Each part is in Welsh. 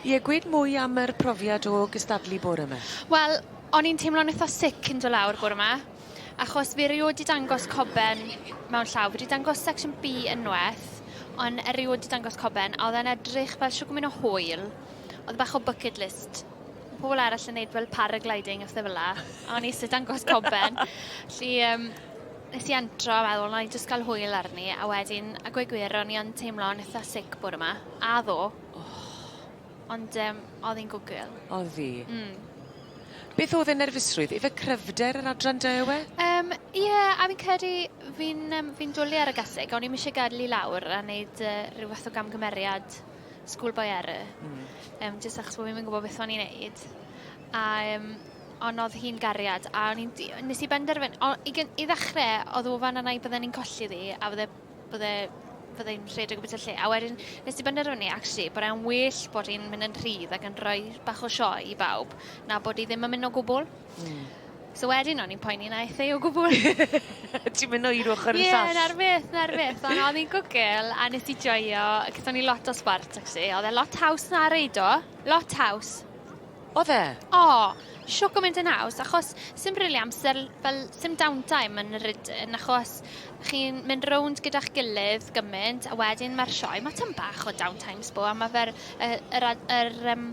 Ie gwed mwy am yr profiad o gystadlu bore 'ma. Wel o'n i'n teimlo'n itha sick cyn do' lawr bore 'ma achos fi eriod 'di dangos coben mewn llaw. Fi 'di dangos section B unweth on' eriod 'di dangos coben a o'dd e'n edrych fel shw gwmyn o hwyl. O'dd bach o bucket list. Pobol arall yn neud fel paragliding a pethe fel 'a a o'n i isie dangos coben. 'Lly yym nes i entro a meddwl 'nai jyst ga'l hwyl arni a wedyn a gweud gwir o'n i yn teimlo'n itha sick bore 'ma a ddo. Oh. Ond yym o'dd 'i'n good girl. O'dd 'i? Hmm. Beth o'dd y nerfusrwydd? Yfe cryfder yr adran dy yw e? Yym ie a fi'n credu fi'n yym fi'n dwli ar y gaseg o'n i'm isie gadel 'i lawr a neud yy ryw fath o gamgymeriad schoolboy error. Hmm. Yym jyst achos bo' fi 'im yn gwbo beth o'n i'n neud. A yym on' o'dd hi'n gariad a o'n i'n d- nes i benderfyn- o- i gyn- i ddechre o'dd ofan arna i bydden i'n colli ddi a fydde bydde fydde 'i'n rhedeg o bwys y lle a wedyn nes i benderfynu actually bod e'n well bod 'i'n mynd yn rhydd ac yn rhoi bach o sioe i bawb na bod 'i ddim yn mynd o gwbwl. Hmm. So wedyn o'n i'n poeni na aeth e o gwbwl. Ti'n mynd o un ochor i'r llall. Ie 'na'r beth 'na'r beth on' o'dd 'i'n good girl a nes i joio gathon ni lot o sbort actually o'dd e lot haws na reido lot haws. O'dd e? O! Shwt gymaint yn haws achos sim rili amser fel sim downtime yn yr ydyn achos chi'n mynd rownd gyda'ch gilydd gyment a wedyn ma'r sioe ma' tym bach o downtime sbo a ma' fe'r yy yr a- yr yym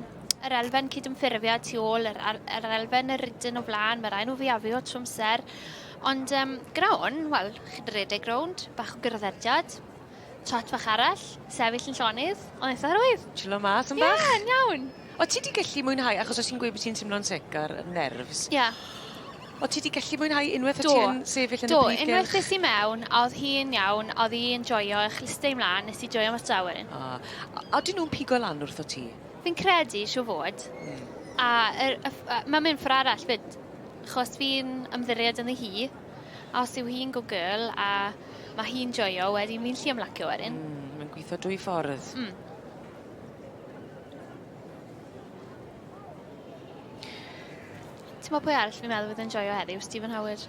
yr elfen cydymffurfio tu ôl yr ar- yr elfen yr ydyn o flan ma' rai' n'w fiafio trw amser ond yym gyda 'wn wel chi'n redeg rownd bach o gerddediad Chat fach arall, sefyll yn llonydd, ond eitha rwydd. Chillo mas am bach? Ie, yn iawn. O' ti 'di gellu mwynhau, achos o' ti'n gweud bo' ti'n timlo'n sic a'r nerves. Ie. O' ti 'di gellu mwynhau unweth o' ti yn sefyll yn y Do, brif gylch? Do, unwaith es i mewn, a o'dd hi'n iawn, o'dd 'i'n joio, a chliste i mlan, nes i joio mas draw wedyn. O, a odyn nw'n pigo lan wrtho ti? Fi'n credu, siŵr fod. Hmm. A yr y ff- yy ma'n mynd ffor arall 'fyd, achos fi'n ymddiried ynddi hi, a os yw hi'n good girl a ma' hi'n joio wedyn fi'n 'llu ymlacio wedyn. Hmm, mae'n gwitho dwy ffordd. Hmm. T'mo' pwy arall fi'n meddwl fydd yn joio heddiw? Stephen Howard.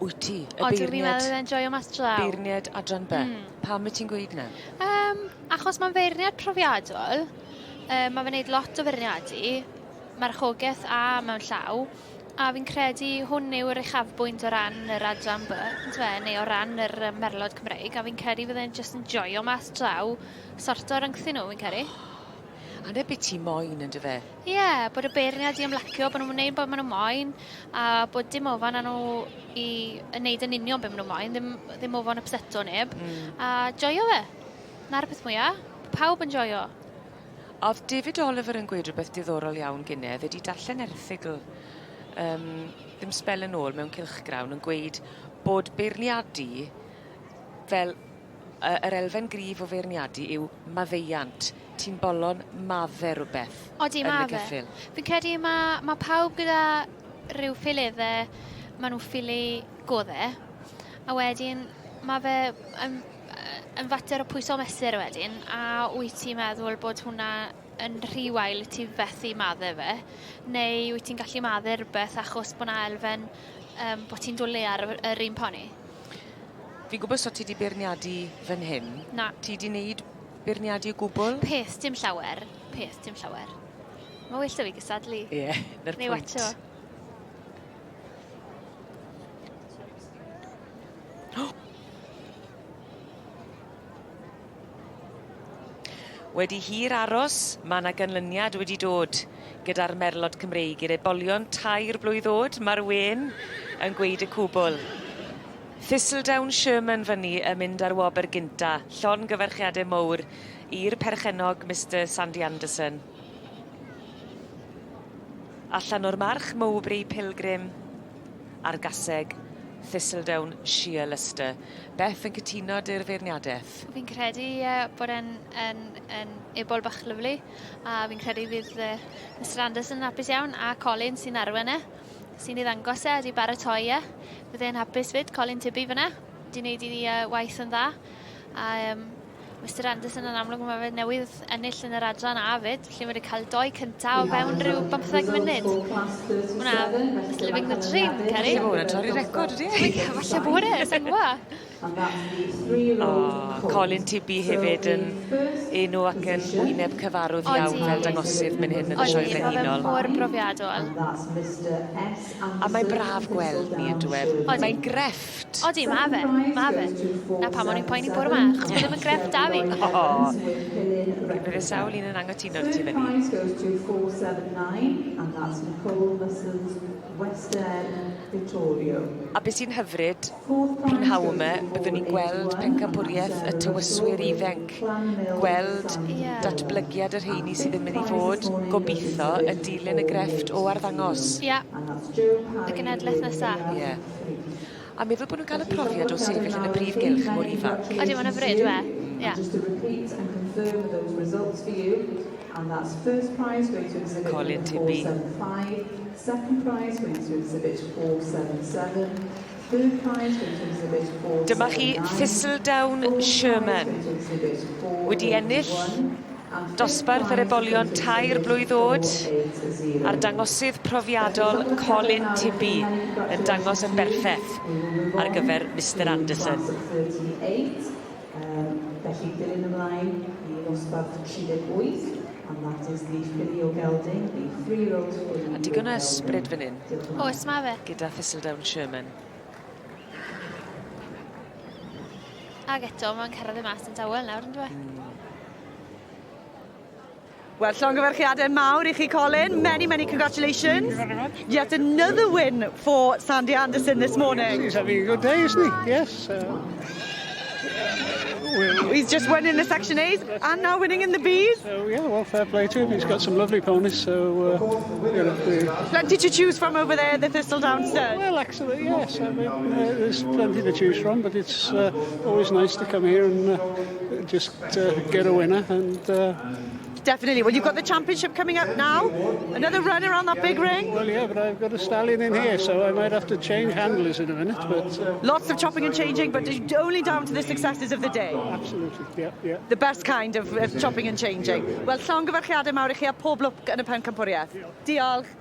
Wyt ti? Y beirnied? Odw fi'n meddwl bydd e'n joio mas draw. Beirnied adran By. Hmm. Pam wyt ti'n gweud 'na? Yym achos ma'n feirniad profiadol yy ma' fe'n neud lot o feirniadu marchogeth a mewn llaw a fi'n credu hwn yw'r uchafbwynt o ran yr adran By on'd yfe neu o ran yr yy merlod Cymreig a fi'n credu fydd e'n jyst yn joio mas draw sorto rhyngthyn nhw fi'n credu. A 'na be' ti moyn on'd yfe? Ie bod y beirniad 'di ymlacio bo' nw'n neud bo' ma' n'w moyn a bod dim ofan â n'w i yy neud yn union be' ma' n'w moyn ddim ddim ofon ypseto neb. Hmm. A joio fe. 'Na'r peth mwya. Pawb yn joio. O'dd David Oliver yn gweud rwbeth diddorol iawn gynne o'dd e 'di darllen erthygl yym ddim sbel yn ôl mewn cylchgrawn yn gweud bod beirniadu fel yy yr elfen gryf o feirniadu yw maddeuant. Ti'n bolon madde rwbeth. Odi yn ma' y fe. ceffyl. Fi'n credu ma' ma' pawb gyda rhyw ffiledde ma' nw ffili godde a wedyn ma' fe yn yy yn fater o pwyso a mesur wedyn a wyt ti'n meddwl bod hwnna yn rhy wael i ti fethu madde fe neu wyt ti'n gallu madde rwbeth achos bo' 'na elfen yym bo' ti'n dwli ar yr yr un poni. Fi'n gwbo so ti 'di beirniadu fan hyn. Na. Ti 'di neud beirniadu o gwbwl? Peth dim llawer. Peth dim llawer. Ma' well 'da fi gystadlu. Ie 'na'r pwynt. Neu watsio. Wedi hir aros, ma' 'na ganlyniad wedi dod gyda'r merlod Cymreig i'r ebolion tair blwydd o'd, ma'r wên yn gweud y cwbl. Thistledown Sherman fyny yn mynd ar wobr gynta, llongyfarchiade mowr i'r perchennog Mister Sandy Anderson. Allan o'r march Mowbray Pilgrim a'r gaseg Thistledown Sheer Lustre. Beth yn cytuno 'dy'r feirniadeth? Fi'n credu yy bod e'n yn yn ebol bach lyfli a fi'n credu fydd yy Mister Anderson yn hapus iawn a Colin sy'n arwen e sy'n ei ddangos e a 'di baratoi e. Bydd e'n hapus 'fyd Colin Tibby fyn 'na. 'Di neud 'i yy waith yn dda a yym Mister Anderson yn amlwg ma' fe newydd ennill yn yr adran A 'fyd felly ma' 'di ca'l doi cynta o fewn ryw bymtheg munud. Hwnna it's living the dream Ceri. Falle bo' wnna'n torri record ydi? Falle bod e sai'n gwbo. O, Colin Tibby hefyd yn enw ac yn wyneb cyfarwydd iawn fel dangosydd mynd hyn yn y Sioe Odi, ma' fe Frenhinol. mor brofiadol. A mae'n braf gweld ni yn dwed. Odi. Mae'n grefft. Odi, ma' fe, ma' fe. 'Na pam o'n i'n poeni bore 'ma, achos bod ddim yn grefft 'da fi. O, bydde sawl un yn angytuno 'da ti fyny. Prize goes to 479, and that's Nicole Muscles, West End, Vittorio. A beth sy'n hyfryd, Fourth prize prynhawn goes yma, to byddwn ni'n gweld 481, pencampwriaeth y and that's tywyswyr Sarah ifanc, Russell, gweld Ie. datblygiad y rheini sydd yn mynd i fod, gobeithio, yn dilyn y grefft o arddangos. Ie. And that's Joe Parry Y genhedlaeth nesa. Ie. A meddwl bod nhw'n cael y profiad o sefyll yn y brif gylch mor ifanc. Odi, ma'n hyfryd, yw e? Ie. And just to repeat and confirm those results for you, and that's first prize going to exhibit Colin number Tibby. 475, second prize going to exhibit 477, third prize going to exhibit 479, Dyma chi Thistledown fourth prize Sherman. going to exhibit Wedi ennill 481, and fifth dosbarth yr prize ebolion going to tair exhibit blwydd oed 480. a'r dangosydd profiadol Colin Tibby yn dangos yn berffeth ar gyfer Mr Anderson. Felly dilyn ymlaen i ddosbarth 38, and that is the filly o gelding, the three-year-old filly A digon o o ysbryd fan hyn Diolch yn fawr. Oes, ma' fe. Gyda Thistledown Sherman. Ag eto, mae'n cyrraedd y mas yn dawel nawr, on'd yw e? Wel, llongyfarchiadau mawr i chi, Colin. Many, many congratulations. Thank you very much. Yet another win for Sandy Anderson this morning. He's having a good day, isn't he? Yes. We'll, He's just won in the Section A's and now winning in the B's. So, yeah, well, fair play to him. He's got some lovely ponies, so Plenty to choose from over there, the Thistledown Stud. Well, actually, yes. I mean, there's plenty to choose from, but it's always nice to come here and just get a winner and Definitely. Well, you've got the championship coming up now. Another run around that big ring. Well, yeah, but I've got a stallion in here, so I might have to change handlers in a minute. But Lots of chopping and changing, but only down to the successes of the day. Absolutely, yeah. The best kind of chopping and changing. Wel, llongyfarchiadau mawr i chi a pob lwc yn y pencampwriaeth. Diolch.